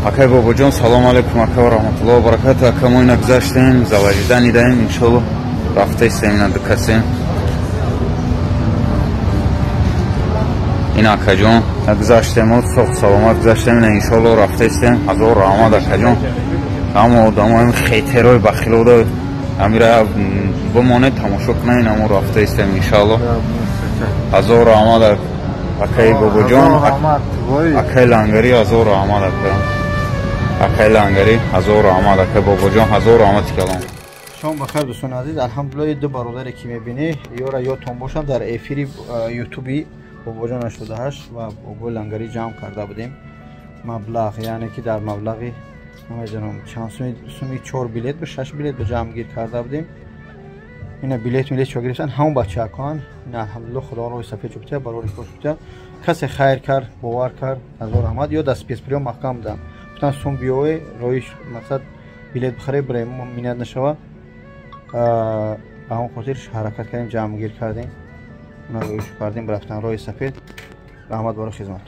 Акай Бобоҷон, салом алейкум, ака ва раҳматуллоҳи ва баракату. Ака, мо ина гузаштем, заважида нидаем, иншолло рафтаистем, ина дукасем. Ин акаҷон, гузаштем, соғ саломат гузаштем, ина иншолло рафтаистем. Ҳазор раҳмат, акаҷон. Ҳама одамои хейтерои бахилода амира бимонед, тамошо кунед, ина мо рафтаистем, иншалло. Ҳазор раҳмат, акаи Бобоҷон, акаи Лангари, ҳазор раҳмат, ака. Акаи Лангари, ҳазор раҳмат, акаи Бобоҷон, ҳазор раҳмати калом. Шом бахайр, дӯстони азиз. Алҳамдулилла, ду бародаре ки мебинӣ, ёра ёдтон бошанд, дар эфири ютуби Бобоҷон 88 ва Бобои Лангари ҷамъ карда будем маблағ, яъне ки дар маблағи намедонам чанд суми 4 билет ба 6 билет ба ҷамъгир карда будем. Ина билет милет чо гирифтан ҳамон бачаакон. Ина алҳамдулилла, худо роҳи сафед ҷубтия, барори кор шудия. Касе хайр кард, бовар кард, ҳазор раҳмат. Ё дар спецприём маҳкам будам, гуфтан сум биёе, роҳи мақсад билет бихаре, бираем, минат нашава. Ба ҳамон хотир ҳаракат кардем, ҷамъгир кардем, роҳиш кардем, рафтан роҳи сафед. Раҳмат барои хизмат.